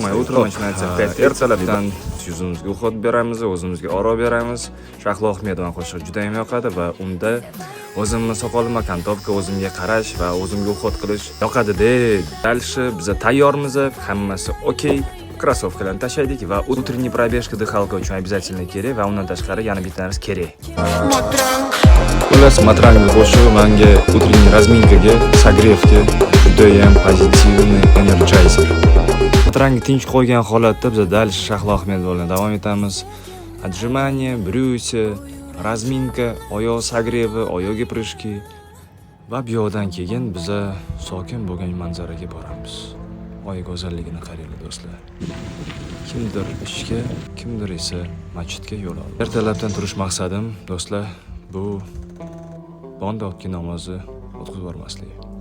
Мое утро начинается в 5. Ertalabdan yuzimizga уход beramiz, o'zimizga oro beramiz. Shahlo Ahmedova qo'shig'i juda ham yoqadi va unda o'zimni soqolimga окантовка, o'zimga qarash va o'zimga уход qilish yoqadi-da. Дальше biza tayyormiz, hammasi okey. Krossovkalarni tashlaydik va утренний пробежка, дыхалка uchun обязательно kerak va undan tashqari yana bitta narsa kerak. Xullas, Matrangi qo'shig'i menga утренний разминка ga, согрев ga judayam позитивный энерджайзер. Matrangi tinch qo'ygan holatda biz дальше Shahlo Ahmedova bilan davom etamiz. Отжимание, брюсе, разминка, oyoq согрев i, oyoqga прыжки va bu yoqdan keyin biza sokin bo'lgan manzaraga boramiz. Oy go'zalligini qaranglar, do'stlar. Kimdir ishga, kimdir esa masjidga yo'l oldi. Ertalabdan turish maqsadim, do'stlar, bu bomdodki namozni o'tkazib yubormaslik.